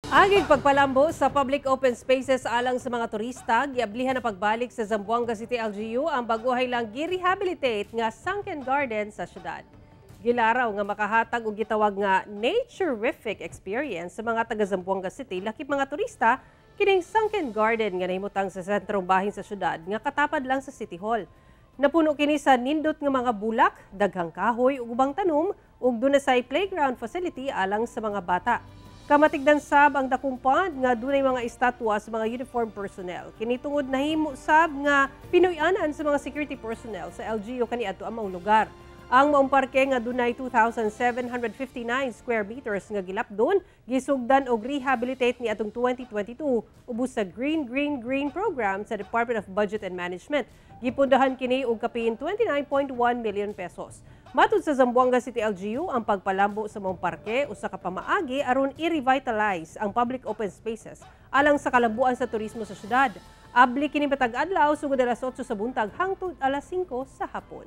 Agig pagpalambo sa public open spaces alang sa mga turista, giablihan na pagbalik sa Zamboanga City LGU ang baguhay lang gi-rehabilitate nga Sunken Garden sa syudad. Gilaraw nga makahatag og gitawag nga naturific experience sa mga taga Zamboanga City lakip mga turista kining Sunken Garden nga nahimutang sa sentrong bahin sa syudad nga katapad lang sa City Hall. Napuno kini sa nindot nga mga bulak, daghang kahoy ug ubang tanom ug duna say playground facility alang sa mga bata. Kamatigdan sab ang dakong pond nga dunay mga estatwa sa mga uniform personnel. Kini tungod nahimo sab nga pinuy-anan sa mga security personnel sa LGU kaniadto ang maong lugar. Ang maong parke nga dunay 2,759 square meters nga gilapdon, gisugdan og rehabilitate niadtong 2022 ubos sa Green Green Green program sa Department of Budget and Management. Gipundahan kini og kapin 29.1 million pesos. Matud sa Zamboanga City LGU, ang pagpalambo sa maong parke usa ka pamaagi aron i-revitalize ang public open spaces alang sa kalambuan sa turismo sa syudad. Abli kini matag adlaw sugod alas 8 sa buntag hangtod alas 5 sa hapon.